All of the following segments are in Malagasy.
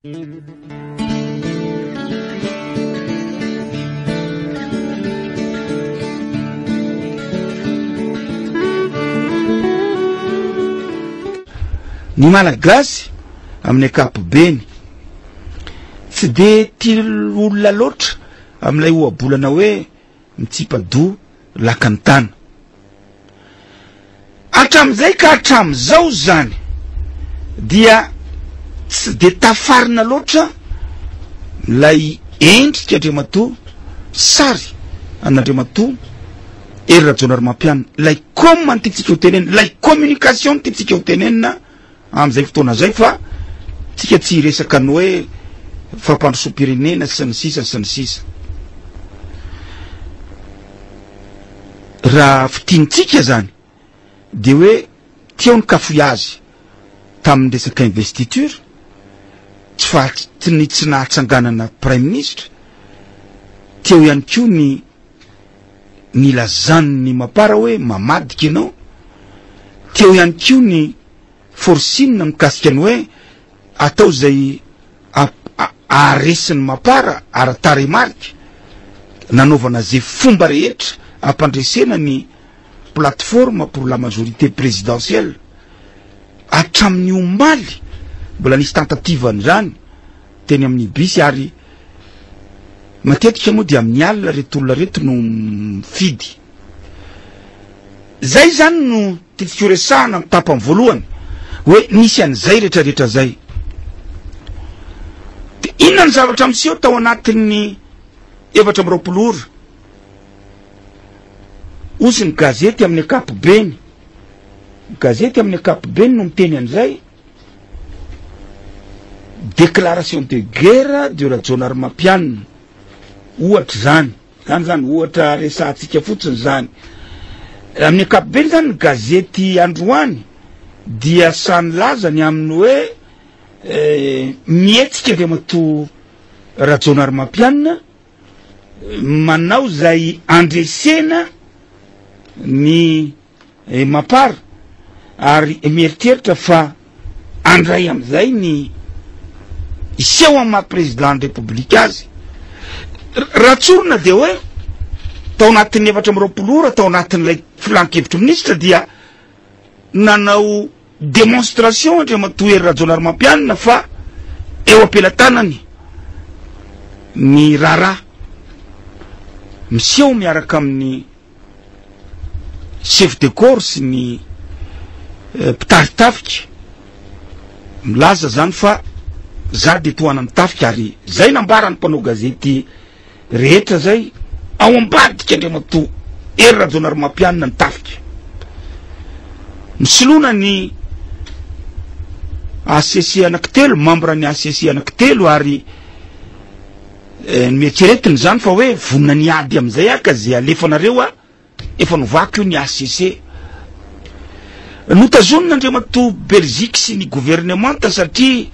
Ny Malagasy amin'ny ankapobeny tsy dia tia olona loatra amin'ilay ohabolana hoe mitsipa-doha lakan-tana. Hatramin'izay ka hatramin'izao izany dia tsy dia tafarina loatra ilay endrika Andriamatoa sary an'Andriamatoa Hery Rajaonarimampianina, ilay com no tiantsika ho tenenina, ilay communication no tiantsika ho tenenina amin'izay fotoana izay fa tsika tsy hiresaka ny hoe fampandrosoam-pirenena sy ny sisa sy ny sisa. Raha fintinitsika izany dia hoe teo ny kafoiazy tamin'ny resaka investiture, tsy fa ny tsy nahatsanganana praiminisitra, teo ihany koa ny nilazan'ny mapar hoe mamadika ianao, teo ihany koa ny forcing mikasika ny hoe atao izay aharesy ny mapar ara-tarehimarika, nanaovana izay fomba rehetra hampandresena ny plateforme pour la majorité présidentielle, hatramin'ny omaly mbola nisy tentative an'izany teny amin'ny Ibis ary Matetika moa dia amin'ny alina ireto olona ireto no mifidy. Zay zany no tiantsika ho resahana amin'ny tapany voalohany hoe nisy an'izay rehetrarehetra zay. De inona ny zavatra miseho tao anatin'ny 24 ora? Hozy ny gazety amin'ny ankapobeny. Ny gazety amin'ny ankapobeny no miteny an'izay. Déclaration de guerre de Rajaonarimampianina, ohatra izany, zany zany ohatra resahantsika fotsiny zany. Amin'ny ankapobeny zany ny gazety androany dia sahy nilaza ny amin'ny hoe eh, mihetsika Andriamatoa Rajaonarimampianina manao izay andresena ny Mapar ary mieritreritra fa handray amin'izay ny hiseho amin'ny maha président ny République azy. Raha tsorina dia hoe tao anatin'ny 24 ora tao anatin'ilay filan-kevitry minisitra dia nanao démonstration Andriamatoa Hery Rajaonarimampianina fa eo am-pelatanany ny raharaha miseho miaraka amin'ny chef de corps sy ny mpitari-tafika milaza zany fa za de tohanan'ny tafika ary zay nambaran'ny mpanao gazety rehetra zay ao ambadika Andriamatoa Hery Rajaonarimampianina ny tafika misoloana ny HCC anankitelo membre ny HCC anankitelo ary Eh, noeritreretiny izany fa hoe vonona ny ady amin'izay aho ka izay alefanareo aho efa novako io ny HCC. Notazonina Andriamatoa Belgique sy ny governemanta satria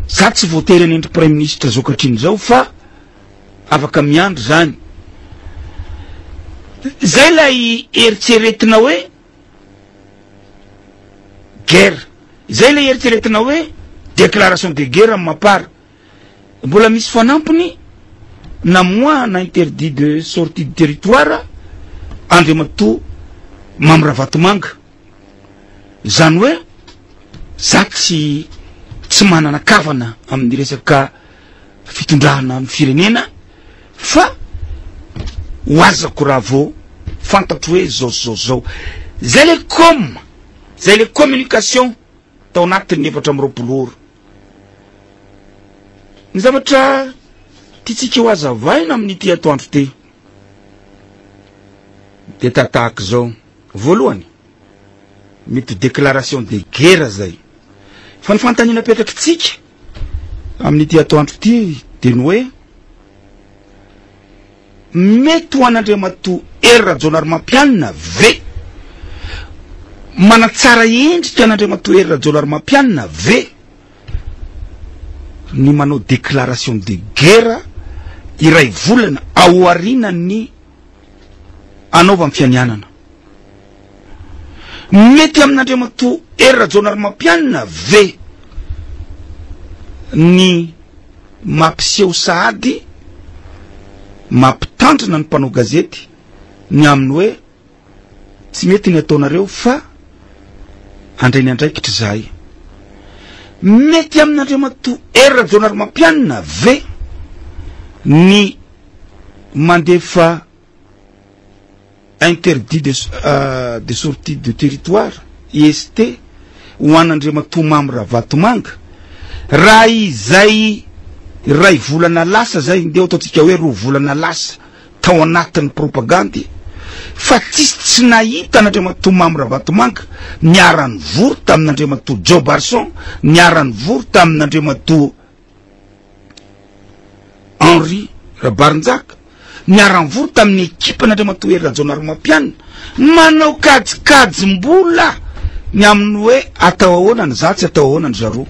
za tsy voatery hanendry praiminisitra zao ka hatramin'izao fa afaka miandry zany. Zay ilay eritreretina hoe guerre. Zay ilay eritreretina hoe déclaration de guerre amin'ny Mapar. Mbola misy fanampiny namoahana interdit de sortie du territoire Andriamatoa Mamy Ravatomanga. Izany hoe za tsy tsy manana kavana amin'ny resaka fitondrana ny firenena fa ho azako raha vao fantatro hoe zao sy zao zao. Zay le com, zay le communication tao anatin'ny 24 ora. Ny zavatra tiantsika ho hazavaina amin'ity atoandro ity dia tahaka izao. Voalohany, mety ho déclaration de guerre izay. Fa ny fanontaniana apetrakitsika amin'ity atoandro ity dia ny hoe mety ho an'Andriamatoa Hery Rajaonarimampianina ve? Manatsara endrika an'Andriamatoa Hery Rajaonarimampianina ve ny manao déclaration de guerre iray volana aorianan'ny anaovany fianianana? Mety amin'Andriamatoa Hery Rajaonarimampianina ve? ny mampiseho sahady mampitandrina ny mpanao gazety ny amin'ny hoe tsy mety ny ataonareo fa handray ny andraikitra izahay. Mety amin'Andriamatoa Hery Rajaonarimampianina ve ny mandefa interdit de, euh, de sortie de territoire, IST, ho an'Andriamatoa Mamy Ravatomanga, raha izay iray volana lasa zay, ndeha ataontsika hoe roa volana lasa tao anatin'ny propagandy, fa tsisy tsy nahita an'Andriamatoa Mamy Ravatomanga niara-nivory tamin'Andriamatoa Joe Barson, niara-nivory tamin'Andriamatoa Henri Rabarinjaka, niara-nivory tamin'ny ekipan'Andriamatoa Hery Rajaonarimampianina, manao kajikajim-bola ny amin'ny hoe atao ahoana ny zatsy, atao ahoana ny zaroa.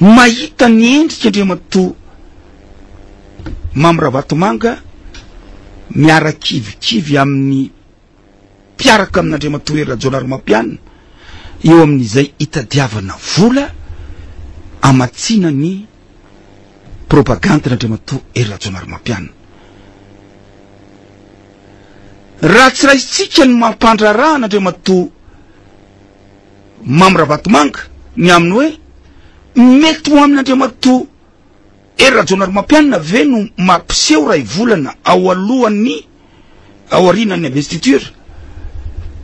Mahita ny endrika Andriamatoa Mamy Ravatomanga miara-kivikivy amin'ny mpiaraka amin'Andriamatoa Hery Rajaonarimampianina eo amin'izay hitadiavana vola hamatsiana ny propagandin'Andriamatoa Hery Rajaonarimampianina. Raha tsy raisintsika ny mampandraharaha an'Andriamatoa Mamy Ravatomanga ny amin'ny hoe mety ho amin'Andriamatoa Hery Rajaonarimampianina ve no mampiseho ray volana ao alohan'ny aorianan'ny investiture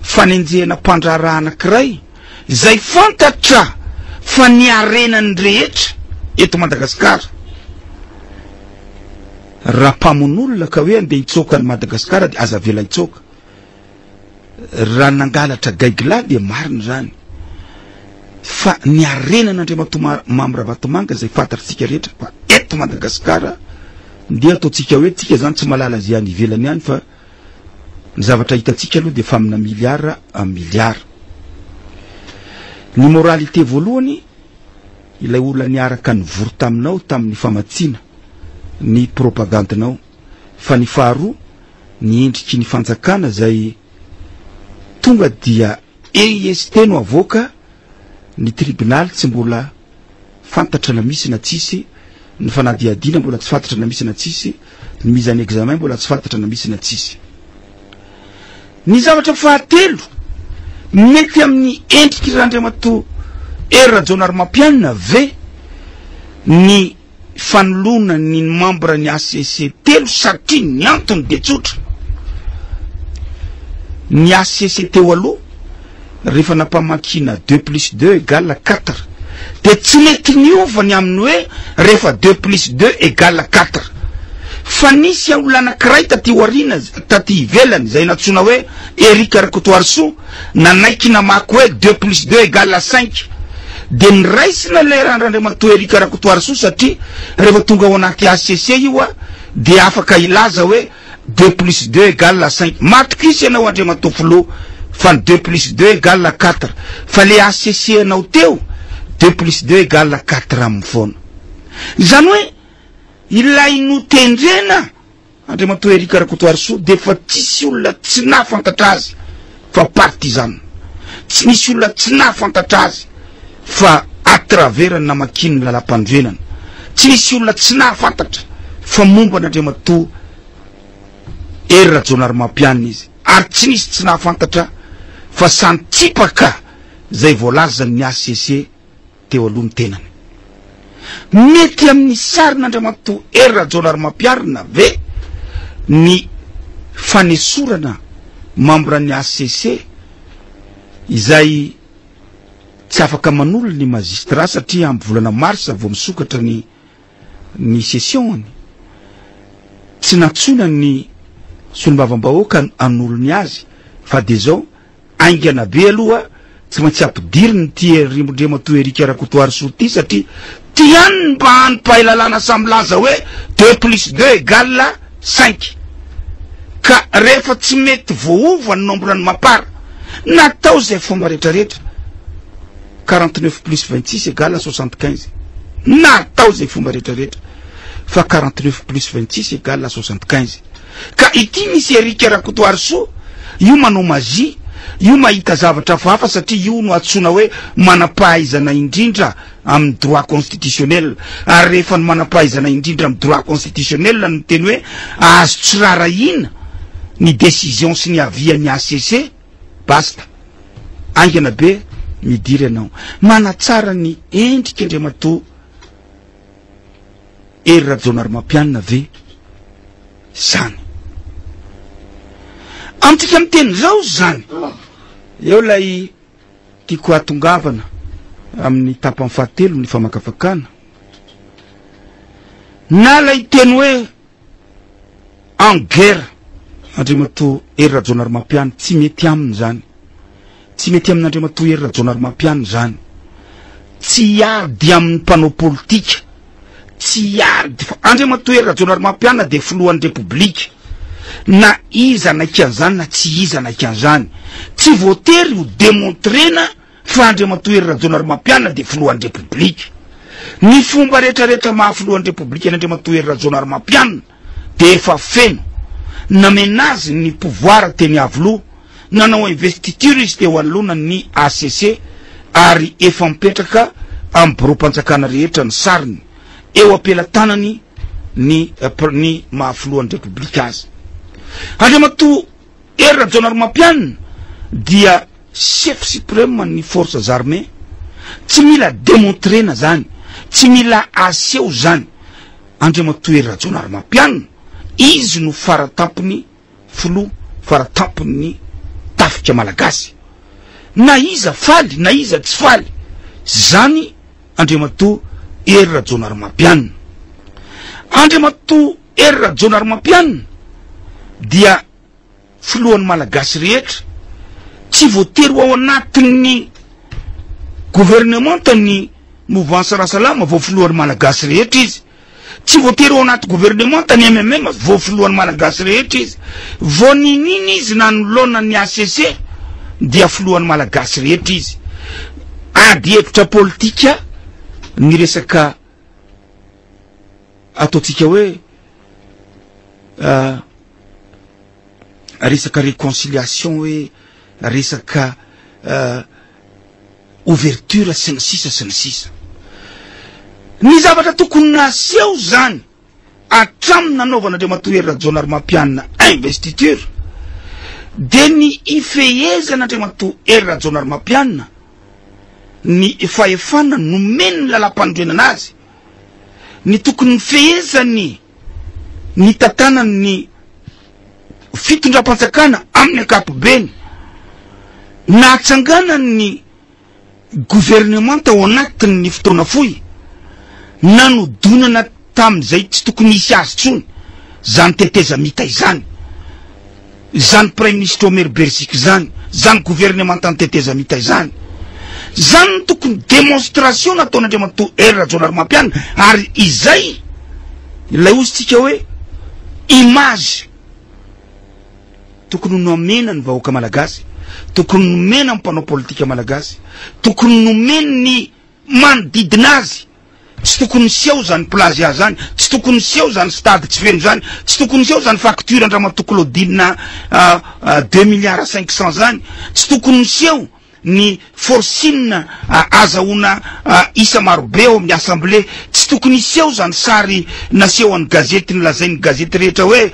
fanenjehana mpandraharaha anankiray izay fantatra fa ny harenany rehetra eto Madagasikara raha mpamono olona ka hoe andeha hitsoaka an'i Madagasikara dia aza avela hitsoaka Raha nangalatra gaigilahy dia marina izany fa ny harenan'Andriamatoa Mamy Ravatomanga izay fantatritsika rehetra fa eto Madagasikara dia ataontsika hoe tsika izany tsy mahalala izay any ivelany any fa ny zavatra hitantsika aloha dia fa amina miliara miliara. Ny moralité voalohany ilay olona niaraka nivory taminao tamin'ny famatsiana ny propagandinao fa ny faharoa ny endriky ny fanjakana izay tonga dia EIST no avoaka, ny tribonaly tsy mbola fantatra na misy na tsisy, ny fanadihadiana mbola tsy fantatra na misy na tsisy, ny mise en examen mbola tsy fantatra na misy na tsisy. Ny zavatra fahatelo mety amin'ny endriky Randriamatoa Hery Rajaonarimampianina ve ny fanoloana ny membre ny HCC telo satria ny antony dia tsotra, ny HCC teo aloha rehefa nampamakiana deux plus deux égale quatre dia tsy nety niova ny amin'ny hoe rehefa deux plus deux égale quatre fa nisy olona anankiray taty aoriana taty ivelany izay nantsoina hoe Eric Rakotoarisoa Nanaiky namaky hoe deux plus deux égale cinq. Dia niraisina ilay Randriamatoa Eric Rakotoarisoa satria rehefa tonga ao anaty HCC io a, dia afaka hilaza hoe deux plus deux égale cinq. Matokisa ianao Andriamatoa Filoha fa ny deux plus deux égale quatre. Fa le HCC anao teo, deux plus deux égale quatre aminy foana. Izany hoe ilay notendrena Andriamatoa Eric Rakotoarisoa dia efa tsisy olona tsy nahafantatra azy fa partisan. Tsy nisy olona tsy nahafantatra azy fa à travers ny namakiany ny lalam-panorenana. Tsy nisy olona tsy nahafantatra fa momba an'Andriamatoa Hery Rajaonarimampianina izy. Ary tsy nisy tsy nahafantatra fa santsipaka izay voalazan'ny HCC teo aloha ny tenany. Mety amin'ny sarin'Andriamatoa Hery Rajaonarimampiarina ve ny fanesorana mambran'ny HCC izay tsy afaka manolo ny magistrat satria amin'ny volana marsa vao misokatra ny ny session-ny? Tsy nantsoina ny solombavambahoaka hanolo ny azy fa dia izao Haingana be aloha tsy maintsy ampidirina ity Andriamatoa Eric Rakotoarisoa ity satria ty ihany ny mba hany mpahay lalàna samy milaza hoe deux plus deux égale cinq ka rehefa tsy mety voaova ny nombre ny mapar natao izay fomba retraretra 49 plus 26 égale 75 natao izay fomba retraretra fa 49 plus 26 égale 75 Ka ity misy Eric Rakotoarisoa io manao magie, io mahita zavatra hafahafa satria io no antsoina hoe manam-pahaizana indrindra amin'ny droit constitutionnel, ary rehefa ny manam-pahaizana indrindra amin'ny droit constitutionnel no miteny hoe azo tsy rarahiana ny décision sy ny avis an'ny HCC, basta. Haingana be midira ianao. Manatsara ny endrika Andriamatoa Hery Rajaonarimampianina ve zany? Amintsika miteny izao zany, eo ilay tiako hahatongavana amin'ny tapany fahatelo ny famakafakana, na ilay teny hoe en guerre Andriamatoa Hery Rajaonarimampianina, tsy mety aminy izany. Tsy mety amin'Andriamatoa Hery Rajaonarimampianina izany. Tsy hiady amin'ny mpanao politika, tsy hiady fa Andriamatoa Hery Rajaonarimampianina dia filohan'ny Repoblika. Na iza hanaiky an'izany na tsy iza hanaiky an'izany. Tsy voatery ho demontrena fa Andriamatoa Hery Rajaonarimampianina dia filohan'ny Repoblika. Ny fomba rehetrarehetra maha filohan'ny Repoblika an'Andriamatoa Hery Rajaonarimampianina dia efa feno. Namena azy ny pouvoir teny Iavoloha, nanao investiture izy teo anoloana ny HCC ary efa mipetraka amin'ny biraom-panjakana rehetra ny sariny, eo am-pelatanany ny ny maha filohan'ny Repoblika azy. Andriamatoa Hery Rajaonarimampianina dia chef supreme ny forces armées, tsy mila demontrena zany, tsy mila aseho zany, Andriamatoa Hery Rajaonarimampianina, izy no faratampony filoha faratampon'ny tafika malagasy. Na iza faly na iza tsy faly, zany Andriamatoa Hery Rajaonarimampianina. Andriamatoa Hery Rajaonarimampianina dia filohan'ny Malagasy rehetra, tsy voatery ho ao anatin'ny gouvernemanta ny mouvance Rasalama vao filohan'ny Malagasy rehetra izy, tsy voatery ho ao anaty gouvernemanta ny MMM vao filohan'ny Malagasy rehetra izy, vao niniana izy nanoloana ny HCC dia filohan'ny Malagasy rehetra izy. Ady hevitra politika ny resaka ataontsika hoe resaka réconciliation hoe resaka ouverture sy ny sisa sy ny sisa. Ny zavatra tokony naseho zany hatramin'ny nanaovan'Andriamatoa Hery Rajaonarimampianina investiture dia ny ifehezan'Andriamatoa Hery Rajaonarimampianina ny fahefana nomen'ny lalàmpanorenana azy, ny tokony nifehezany ny tantanany ny fitondram-panjakana amin'ny ankapobeny, nahatsanganany ny governemanta ao anatin'ny fotoana fohy, nanodonana tamin'izay tsy tokony hisy azy intsony izany tetezamita izany, izany Praiminisitra Omer Beriziky izany, izany governemantan'ny tetezamita izany. Izany no tokony démonstration nataon'Andriamatoa Hery Rajaonarimampianina ary izay ilay hozy tsika hoe image tokony ho nomena ny vahoaka malagasy, tokony nomena ny mpanao politika malagasy, tokony nomeny ny manodidina azy. Tsy tokony hiseho izany plagiat izany, tsy tokony hiseho izany stade tsy feno izany, tsy tokony hiseho izany facture an-dRamatoa Claudine deux milliards 500 izany, tsy tokony hiseho ny forcing azahoana isa marobe ao amin'ny assemblée, tsy tokony hiseho izany sary nasehon'ny gazety nolazain'ny gazety rehetra hoe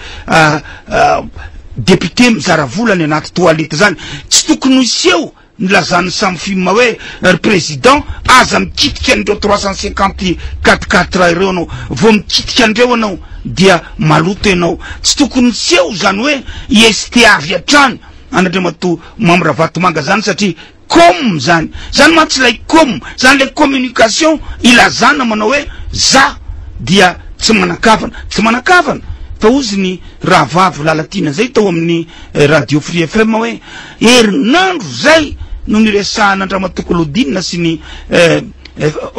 député mizara vola any anaty toilette izany, tsy tokony hiseho Nilazan'ny Samfim hoe, Ry Président, aza mikitika an'ireo 350 quatre quatre ireo ianao. Vao mikitika an'ireo ianao dia maloto ianao. Tsy tokony hiseho izany hoe IST avy hatrany an'Andriamatoa Mamy Ravatomanga izany satria com izany. Izany mantsy ilay com, izany ilay communication ilazana manao hoe za dia tsy manan-kavana. Tsy manan-kavana fa hozy ny rahavavy Lalatiana izay tao amin'ny Radio Free FM hoe Herinandro izay no niresahana an-dRamatoa Claudine sy ny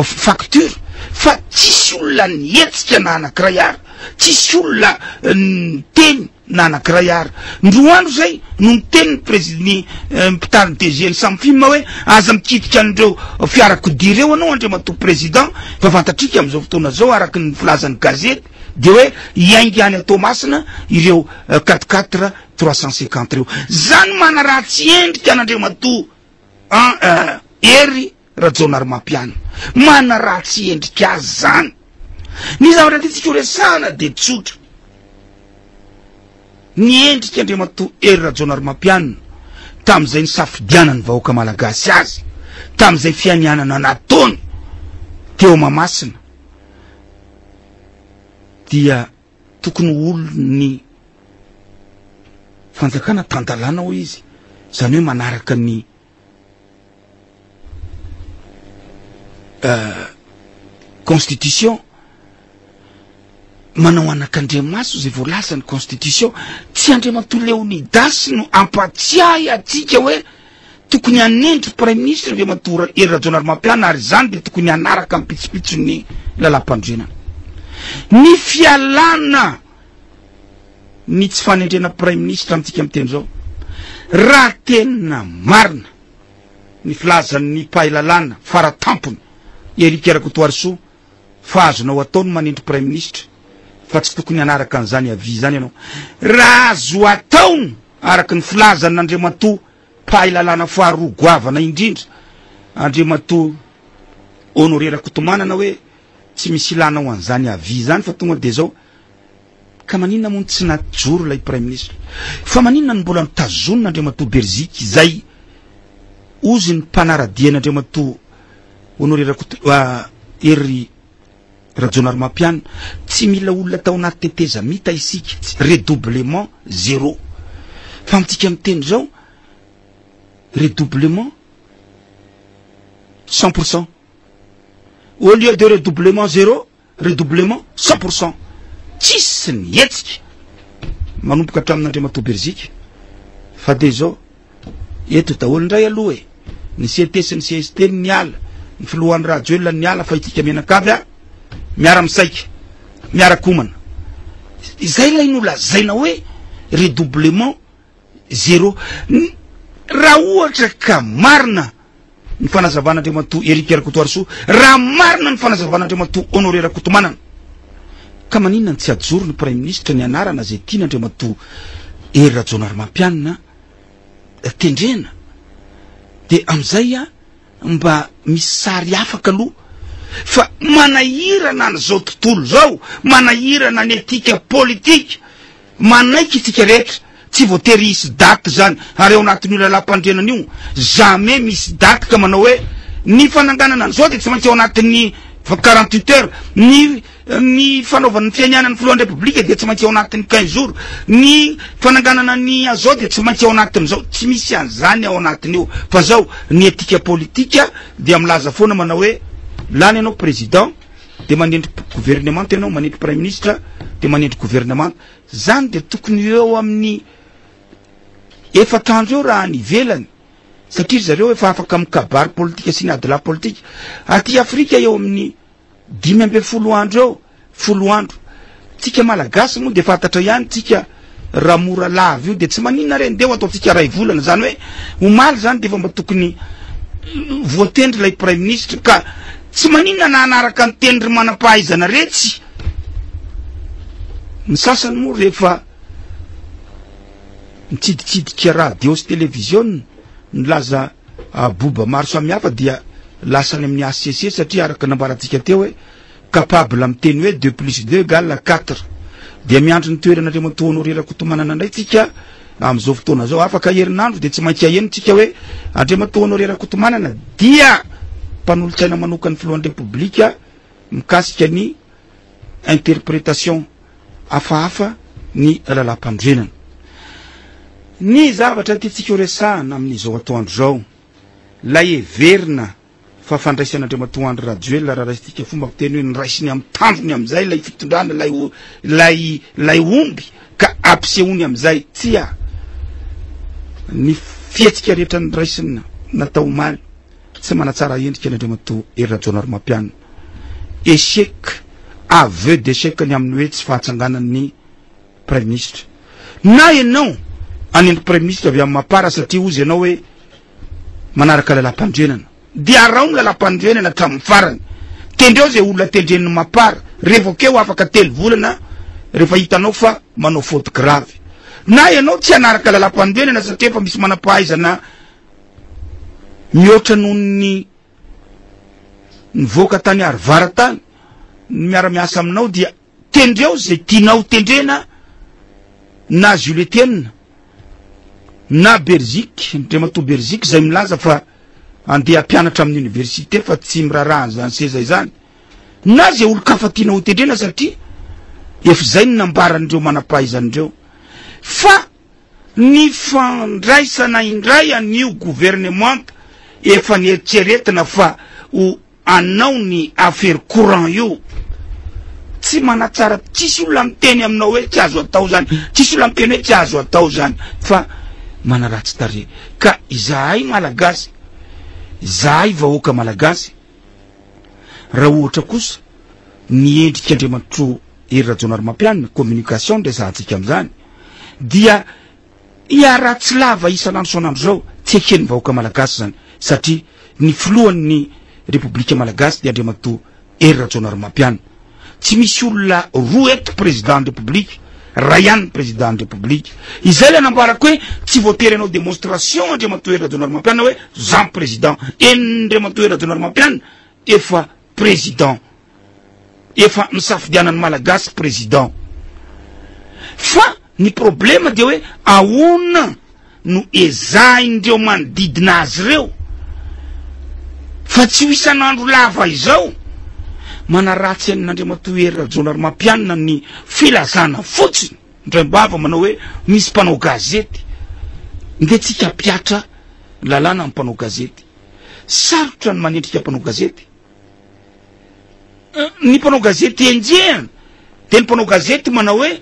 facture fa tsisy olona nihetsika na anankiray ara, tsisy olona niteny na anankiray ara. Ndroa andro izay no niteny ny prezi- ny mpitari DG ny Samfim hoe aza mikitika an'ireo fiarakodia ireo ianao Andriamatoa Président fa fantatrika amin'izao fotoana izao araka ny filazan'ny gazety dia hoe hiainga any Toamasina ireo quatre quatre 350 ireo. Zany manaratsy endrika an'Andriamatoa Hery Rajaonarimampianina. Manaratsy endrika azy zany. Ny zavatra tiantsika ho resahana dia tsotra. Ny endrika Andriamatoa Hery Rajaonarimampianina tamin'izay nisafidianan'ny vahoaka malagasy azy, tamin'izay fianianana nataony teo Mahamasina dia tokony ho olon'ny fanjakana tan-dalàna hoy izy, izany hoe manaraka ny Constitution, manao anakandriamaso izay voalazan'ny Constitution. Tsy Andriamatoa Léonidas no hampatsiahy antsika hoe tokony hanendry Praiminisitra Andriamatoa Hery Rajaonarimampianina ary izany dia tokony hanaraka ny pitsopitson'ny lalàmpanorenana. Ny fialana ny tsy fanendrena Praiminisitra amintsika miteny izao, raha tena marina ny filazan'ny mpahay lalàna faratampony Eric Rakotoarisoa fa azonao atao ny manendry Praiminisitra fa tsy tokony hanaraka an'izany avis izany ianao. Raha azo atao araka ny filazan'Andriamatoa mpahay lalàna faharoa goavana indrindra Andriamatoa Honoré Rakotomanana hoe tsy misy ilanao an'izany avis izany fa tonga dia izao. Ka maninona moa no tsy najoro ilay Praiminisitra? Fa maninona no mbola notazonina Andriamatoa Beriziky izay ozy ny mpanara-dia an'Andriamatoa Honoré Rakoto Hery Rajaonarimampianina? Tsy mila olona tao anaty tetezamita isika, redoublement zéro. Fa amintsika miteny izao, redoublement 100%. Au lieu de redoublement zéro, Redoublement 100% tsisy ny hetsika manomboka hatramin'Andriamatoa Beriziky fa dia izao eto daholo indray aloha e ny CT sy ny CST niala ny filoha Andry Rajoelina niala fa itsika mianakavy a miara-misaika miara-komana izay ilay nolazaina hoe redoublement Zéro. Raha ohatra ka marina ny fanazavan'Andriamatoa Eric Rakotoarisoa, raha marina ny fanazavan'Andriamatoa Honoré Rakotomanana, ka maninona no tsy ajoro ny Praiminisitra ny anarana izay tian'Andriamatoa Hery Rajaonarimampianina tendrena? Dia amin'izay mba misy sary afaka aloha fa manahirana an'izao tontolo izao, manahirana ny etika politika. Manaiky isika rehetra, tsy voatery hisy date zany, ary ao anatin'io lalam-pandrianana io, jamais misy date ka manao hoe ny fananganana an'izao dia tsy maintsy ao anatin'ny 48 heures, ny ny fanaovana ny fianianan'ny filohan'ny repoblika dia tsy maintsy ao anatin'ny 15 jours, ny fananganana ny azao dia tsy maintsy ao anatin'izao, tsy misy an'izany ao anatin'io, fa zao ny etika politika dia milaza foana manao hoe lany ianao président, dia manendry gouvernemanta ianao, manendry praiministra dia manendry gouvernemanta, zany dia tokony eo amin'ny efatra andro eo raha any ivelany satria ry zareo efa afaka mikabary politika sy ny adilahy politika, aty Afrika eo amin'ny 15 andro eo, 10 andro, tsika malagasy moa dia fantatra ihany tsika raha mora lava io dia tsy maninona re, ndeha ho ataontsika ray volana, zany hoe omaly zany dia efa mba tokony voatendry ilay praiministra ka tsy maninona na hanaraka ny tenindry manam-pahaizana retsy ny sasany moa rehefa mitsiditsidika radio sy televiziona nilaza boba maro samihafa dia lasa any amin'ny HCC satria araka nambarantsika teo hoe Capable miteny hoe deux plus deux égale quatre. Dia miandry ny toeran'Andriamatoa Honoré Rakotomanana indray tsika amin'izao fotoana izao. Afaka herinandro dia tsy maintsy haheno tsika hoe Andriamatoa Honoré Rakotomanana dia mpanolotsaina manokan'ny filohan'ny Repoblika mikasika ny interprétation hafahafa ny lalàmpanorenana. Ny zavatra tiantsika horesahana amin'izao atoandro izao, ilay heverina fa fandraisan'Andriamatoa Andry Rajoelina raha raisintsika fomba fiteny hoe noraisiny amin'ny tandrony amin'izay ilay fitondrana ilay ilay ilay omby ka ampisehoany amin'izay tsia ny fihetsika rehetra noraisina natao omaly tsy manatsara endrika an'Andriamatoa Hery Rajaonarimampianina. Échec, aveu d'échec ny amin'ny hoe tsy fahatsanganan'ny Praiminisitra. Na ianao hanendry Praiminisitra avy amin'ny Mapar satria hozy ianao hoe manaraka lalàmpanorenana dia araho ny lalàmpanorenana hatramin'ny farany, tendreo izay olona tendren'ny Mapar, revokeo afaka telo volana rehefa hitanao fa manao faute grave. Na ianao tsy hanaraka lalàmpanorenana satria efa misy manam-pahaizana mihoatra noho ny. nivoaka tany Harvard tany ny miara-miasa aminao dia tendreo izay tianao tendrena na Jules Etienne na Berzik, Andriamatoa Berzik izay milaza fa andeha hampianatra amin'ny université fa tsy miraharaha an'izany seza izany na izay olon-kafa tianao hotendrena satria efa izay no nambaran'ireo manam-pahaizana ireo fa Ny fandraisana indray an'io gouvernemanta efa neritreretina fa ho anao ny affaire courant io tsy manatsara, tsisy olona miteny aminao hoe tsy azo atao zany, tsisy olona miteny hoe tsy azo atao zany fa manaratsy tarehy. Ka izahay Malagasy, izahay vahoaka Malagasy, raha ohatra kosa ny endrik'Andriamatoa Hery Rajaonarimampianina, communication no resahantsika amin'izany, dia hiharatsy lava isan'andro isan'andro izao, tsy eken'ny vahoaka malagasy izany satria ny filohan'ny Repoblika Malagasy dia Andriamatoa Hery Rajaonarimampianina. Tsy misy olona roa eto président ny Repoblika, ray ihany ny président ny Repoblika. Izay ilay nambarako hoe tsy voatery hanao démonstration Andriamatoa Hery Rajaonarimampianina hoe za président. Eny Andriamatoa Hery Rajaonarimampianina efa président. Efa nisafidianan'ny Malagasy président. Fa ny problema dia hoe ahoana no ezahin'ireo manodidina azy ireo fa tsy ho isan'andro lava izao manaratsy an'Andriamatoa Hery Rajaonarimampianina ny filazana fotsiny indraim-bava manao hoe misy mpanao gazety. Ndeha tsika hampiatra lalàna amin'ny mpanao gazety. Sarotra ny manendrika mpanao gazety. Ny mpanao gazety enjehina dia ny mpanao gazety manao hoe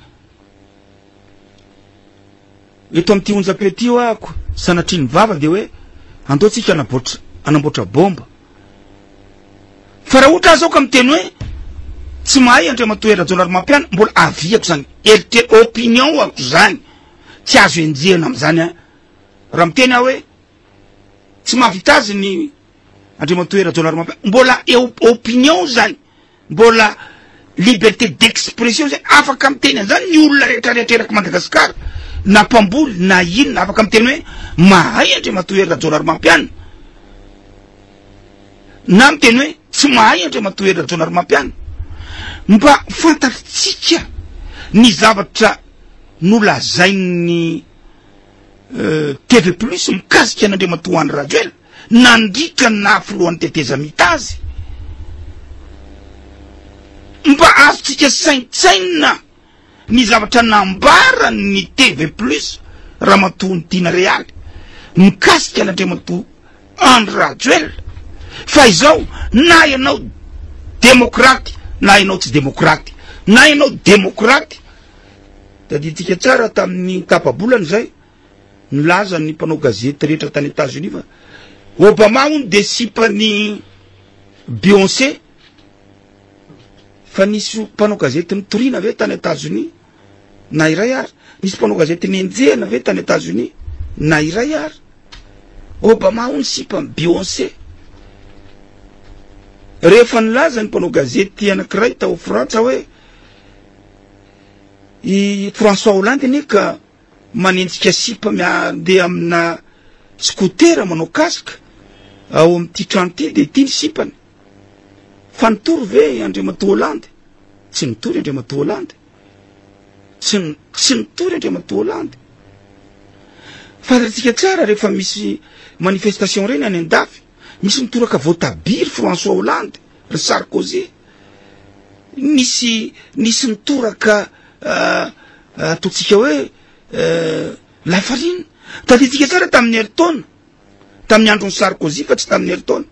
eto amin'ity onjam-peo ity ho'a ako sanatria ny vava dia hoe andao tsika hanamboatra hanamboatra bomba. Fa raha ohatra aho zao ka miteny hoe tsy mahay Andriamatoa Hery Rajaonarimampianina, mbola aviako zany eritreritra opinion ako zany, tsy azo enjehina amin'izany aho. Raha miteny aho hoe tsy mahavita azy ny Andriamatoa Hery Rajaonarimampianina, mbola eo opinion zany, mbola liberté d'expression zany, afaka miteny an'izany ny olona rehetra rehetra eraky Madagasikara, na mpamboly na inona, afaka miteny hoe mahay Andriamatoa Hery Rajaonarimampianina, na miteny hoe tsy mahay Andriamatoa Hery Rajaonarimampianina. Mba fantatritsika ny zavatra nolazain'ny TV Plus mikasika an'Andriamatoa Andry Rajoelina nandritra ny naha filohan'ny tetezamita azy. Mba azontsika saintsainina ny zavatra nambaran'ny TV Plus Ramatoa Tiana Realy mikasika an'Andriamatoa Andry Rajoelina fa izao na ianao demokraty na ianao tsy demokraty na ianao demokraty Tadidintsika tsara tamin'ny tapa-bolana izay, nilaza ny mpanao gazety rehetra tany Etazonia fa Obama hono dia sipan'i Beyoncé. Fa nisy mpanao gazety nitoriana ve tany Etazonia? Na iray ary. Nisy mpanao gazety nenjehina ve tany Etazonia? Na iray ary. Obama hono sipan'i Beyoncé. Rehefa nilaza ny mpanao gazety anankiray tao Frantsa hoe I François Hollande anie ka manenjika sipa mandeha amina scooter manao casque ao amin'ity trano ity dia ity ny sipany. Fa nitory ve Andriamatoa Hollande? Tsy nitory Andriamatoa Hollande. Tsy tsy nitory Andriamatoa Hollande. Fantatsika tsara rehefa misy manifestation ireny any an-dafy, misy mitoraka voatabia ry François Hollande, ry Sarkozy. Nisy nisy nitoraka ataontsika hoe lafarina. Tadidintsika tsara tamin'ny herintaona, tamin'ny andron'i Sarkozy fa tsy tamin'ny herintaona.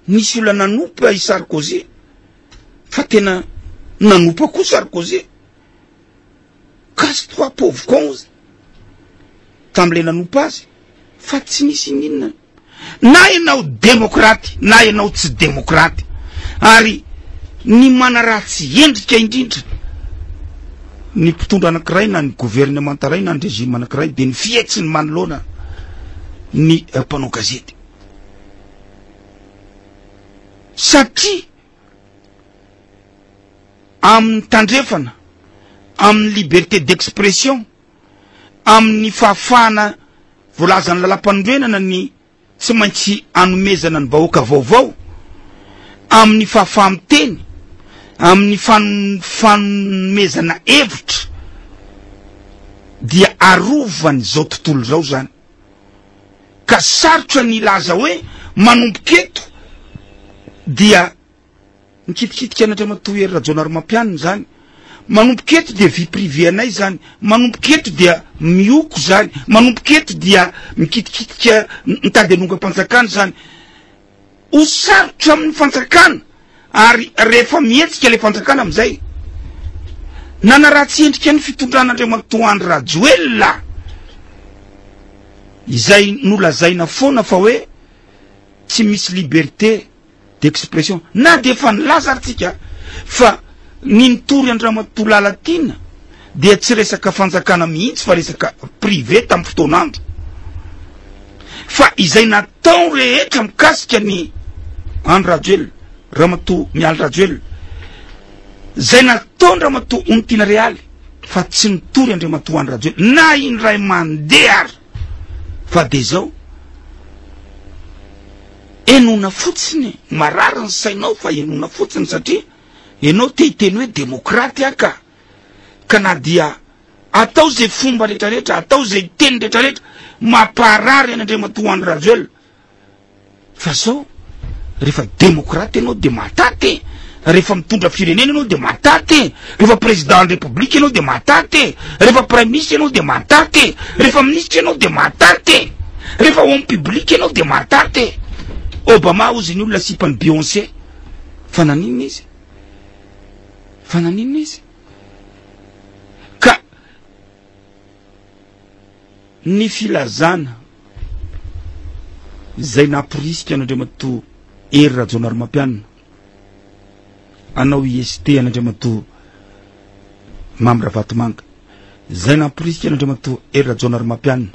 Nisy olona nanompa i Sarkozy fa tena nanompa koa Sarkozy. Casse-toi pauvre con ozy tamin'ilay nanompa azy fa tsy nisy n'inona. Na ianao demokraty na ianao tsy demokraty ary ny manaratsy endrika indrindra ny mpitondra anankiray na ny governemanta iray na ny régime anankiray dia ny fihetsiny manoloana ny mpanao gazety satria amin'ny tandrefana amin'ny liberté d'expression amin'ny fahafahana voalazan'ny lalàmpanorenana ny tsy maintsy anomezana ny vahoaka vaovao. Amin'ny fahafaha-miteny, amin'ny fanomezana hevitra dia arovan'izao tontolo izao izany. Ka sarotra ny hilaza hoe manomboka eto dia Mikitikitika an'Andriamatoa Hery Rajaonarimampianina izany. Manomboka eto dia vie privée anay izany. Manomboka eto dia mioko izany. Manomboka eto dia mikitikitika mitady hanongam-panjakana izany. Ho sarotra amin'ny fanjakana ary rehefa mihetsika ilay fanjakana amin'izay. Nanaratsy endrika ny fitondran'Andriamatoa Andry Rajoelina izay nolazaina foana fa hoe tsy misy liberté d'expression na dia efa nilaza ary tsika fa ny nitory an-dRamatoa Lalatiana dia tsy resaka fanjakana mihitsy fa resaka privé tamin'ny fotoan'andro fa izay natao rehetra mikasika ny Andry Rajoelina, Ramatoa Mialy Rajoelina, izay nataon-dRamatoa Onitiana Realy fa tsy nitory Andriamatoa Andry Rajoelina na indray mandeha ary fa dia izao Henoina fotsiny, marary ny sainao fa henoina fotsiny satria ianao te hiteny hoe demokraty aho ka, ka na dia atao izay fomba retraretra, atao izay teny retraretra mampaharary an' Andriamatoa Andry Rajoelina fa zao rehefa demokraty ianao dia mahatate e, rehefa mitondra firenena ianao dia mahatate e, rehefa président ny république ianao dia mahatate e, rehefa prime ministre ianao dia mahatate e, rehefa ministre ianao dia mahatate e. Rehefa homme public ianao dia mahatate e. Obama hozy ny olona sipan'i Beyoncé. Fa naninona izy? Fa naninona izy? Ka ny filazana izay namporisika an'Andriamatoa Hery Rajaonarimampianina hanao IST an'Andriamatoa Mamy Ravatomanga, izay namporisika an'Andriamatoa Hery Rajaonarimampianina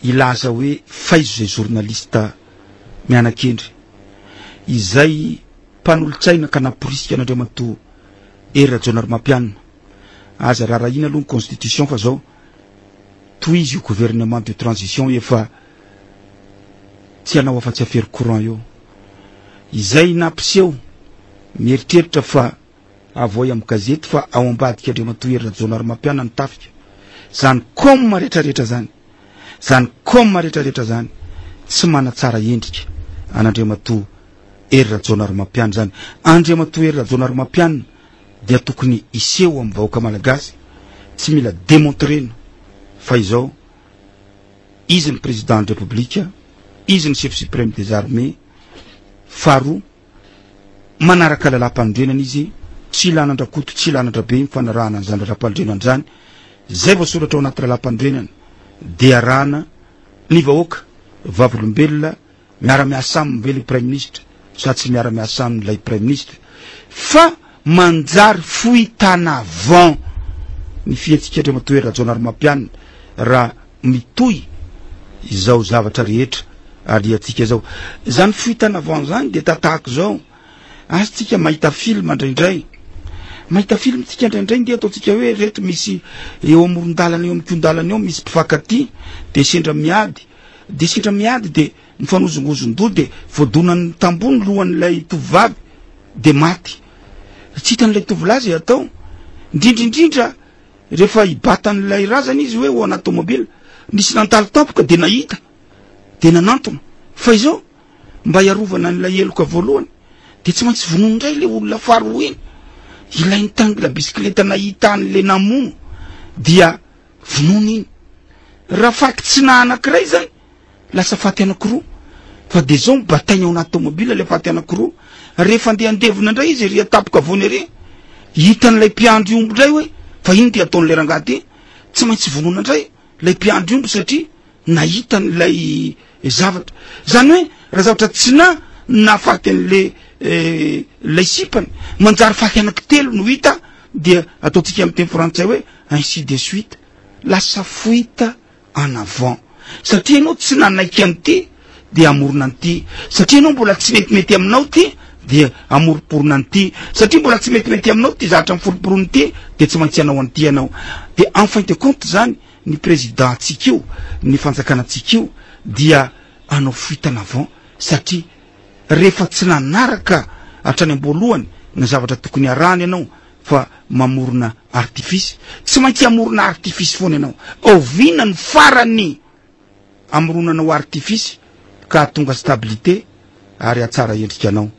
hilaza hoe faizo izay journaliste mianakendry, izay mpanolotsaina ka namporisika an'Andriamatoa Hery Rajaonarimampianina, aza rarahina aloha ny constitution fa zao tohizo io gouvernement de transition efa tsy hanao afa-tsy affaire courant eo. Izay nampiseho mieritreritra fa Avoahy amin'ny gazety fa ao ambadika Andriamatoa Hery Rajaonarimampianina ny tafika. Zany com retraretra zany, zany com retraretra zany tsy manatsara endrika an'Andriamatoa Hery Rajaonarimampianina zany. Andriamatoa Hery Rajaonarimampianina dia tokony hiseho amin'ny vahoaka malagasy, tsy mila demontrena fa izao izy ny président ny République, izy ny chef suprême des armées, faharoa Manaraka lalàmpanorenana izy, tsy ilana an-dRakoto, tsy ilana an-dRabe ny fanarahana an'izany lalàmpanorenana izany. Izay voasoratra ao anaty lalàmpanorenana dia arahana ny vahoaka, vavolombelona, miara-miasa aminy ve ilay praiminisitra sa tsy miara-miasa aminy ilay praiminisitra? Fa manjary fuite en avant ny fihetsik'i Andriamatoa Hery Rajaonarimampianina raha mitohy izao zavatra rehetra aliantsika izao. Izany fuite en avant izany dia tatahako izao. Azy tsika mahita film indraindray. Mahita film tsika indraindray ndeha ataontsika hoe reto misy eo amoron-dalana eo amikon-dalana eo misy mpifankatia dia sendra miady. Dia sendra miady dia mifanozongozon-doha dia voadonan'ny tamboho ny lohan'ilay tovovavy dia maty. Tsy hitan'ilay tovolahy izay atao. Indrindra indrindra Rehefa hibata an'ilay razana izy hoe ao anaty tomobila, nisy nandalo tampoka dia nahita, dia nanantona. Fa izao, mba hiarovana an'ilay heloka voalohany, dia tsy maintsy vonoina indray ilay olona faharoa iny. Ilay nitaingina bisikileta nahita an'ilay namono dia vonoina iny. Raha faty tsy naha anankiray izany, Lasa faty anakiroa. Fa dia zao mibataigna ao anaty tomobile ilay faty anakiroa. Rehefa andeha handevina indray izy ery an-tampon-kavoana ery, hitan'ilay mpiandry omby indray hoe fa ino ty ataon'ilay rangahy ty? Tsy maintsy vonoina indray ilay mpiandry omby satria nahita an'ilay zavatra. Izany hoe raha zavatra tsy na nahafaty an'ilay ilay sipany, manjary faty anankitelo no hita dia ataontsika amin'ny teny frantsay hoe ainsi de suite. Lasa fuite en avant satria ianao tsy nanaiky an'ity dia hamorona an'ity, satria ianao mbola tsy metimety aminao ity dia hamoromporona an'ity, satria mbola tsy metimety aminao ity zavatra miforomporona ity dia tsy maintsy hanao an'ity ianao. Dia en fin de compte izany ny président antsika io, ny fanjakana antsika io dia hanao fuite en avant satria. Rehefa tsy nanaraka hatrany am-boalohany ny zavatra tokony arahana ianao fa mamorona artifice, tsy maintsy hamorona artifice foana ianao. Oviana ny farany hamoronanao artifice ka hahatonga stabilité ary hahatsara endrika anao?